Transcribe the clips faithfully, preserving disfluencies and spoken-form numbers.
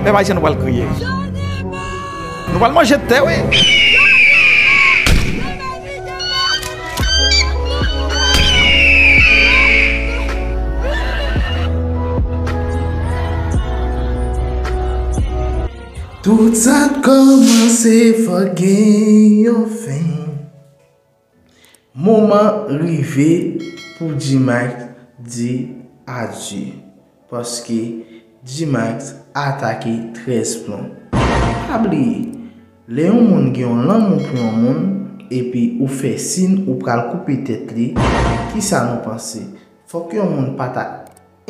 Pèp ayisyen, nou pral kriye. Nou pral manje tè, wi. Tout sa t kòmanse fòk gen yon fen. Moman rive pou G-Max di adye, paske G-Max atake Trèz Plon. Pa bliye, lè yon moun gen yon lanmou pou yon moun, epi ou fè siy ou pral koupe tèt li, kisa nou panse? Fòk yon moun pa ta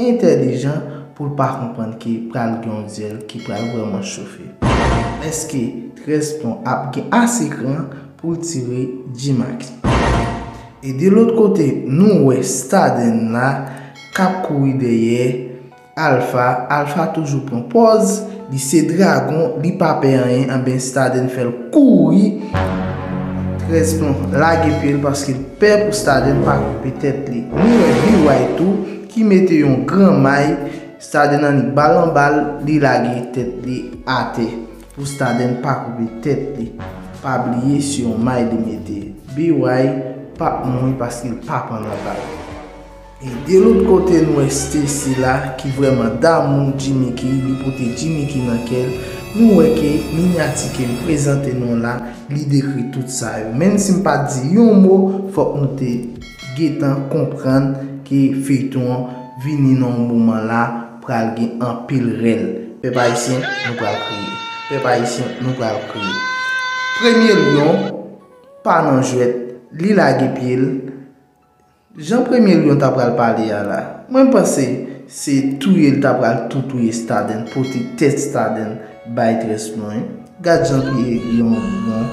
entèlijan pou l pa konprann ke pral gen yon dyèl ki pral vrèman chofe. Èske Trèz Plon ap gen ase kran pou l tire G-Max? E de lòt kote, nou wè Stardens la k ap kouri dèyè Alpha. Alpha toujou pran pòz li se dragon, li pa pè anyen. Anben, Stardens fè l kouri. Trèz Plon lage pye l paske l pè pou Stardens pa koupe tèt li. Nou wè B Y tou ki mete yon gran may, Stardens annik bal anba l, li lage tèt li atè pou Stardens pa koupe tèt li. Pa bliye, se yon may li mete. B Y p ap mouri paske l pa pran nan bal. E de lòt kote, nou wè Stacy la ki vrèman damou Jimmicky, li pote Jimmicky nan kè l. Nou wè ke minyati ke m prezante nou la, li dekri tout sa yo. Menm si m pa t di yon mo, fòk nou te gentan konprann ke feyton an vini nan yon moman la pral gen anpil rèl. Pèp ayisyen, nou pral kriye. Pèp ayisyen, nou pral kriye. Premye lyon pa nan jwèt, li lage pye l. Jan premye lyon ta pral pale a la, mwen panse se touye l ta pral tou touye Stardens, pote tèt Stardens bay Trèz Plon. Gad jan pye lyon bon.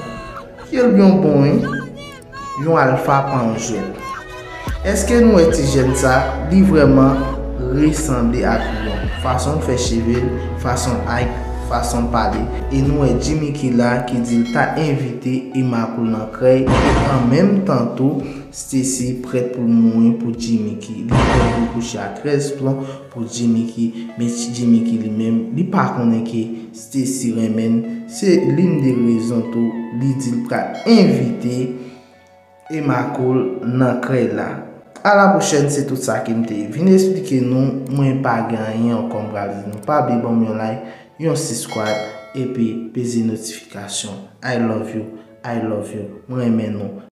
Pye lyon bon, wi. Yon alfa pa yon jwèt. Èske nou wè ti jèn sa, li vrèman resanble ak lyon? Fason l fè cheve l, fason l ak, fason l pale. E nou wè Jimmicky la ki di l ta envite Emma Cool nan krèy, e an menm tan tou, Stacy prèt pou l mouri pou Jimmicky. Li prèt pou l kouche a Trèz Plon pou Jimmicky, men Jimmicky li menm, li pa konnen ke Stacy renmen l. Se l'une des raisons tou, li di l pral envite Emma Cool nan krèy la. A la pwochèn, se tout sa ke m te vin esplike nou. Mwen pa gen anyen ankò m pral di nou. Pa bliye ban m yon like, yon subscribe, epi peze notifikasyon. I love you, I love you. Mwen renmen nou.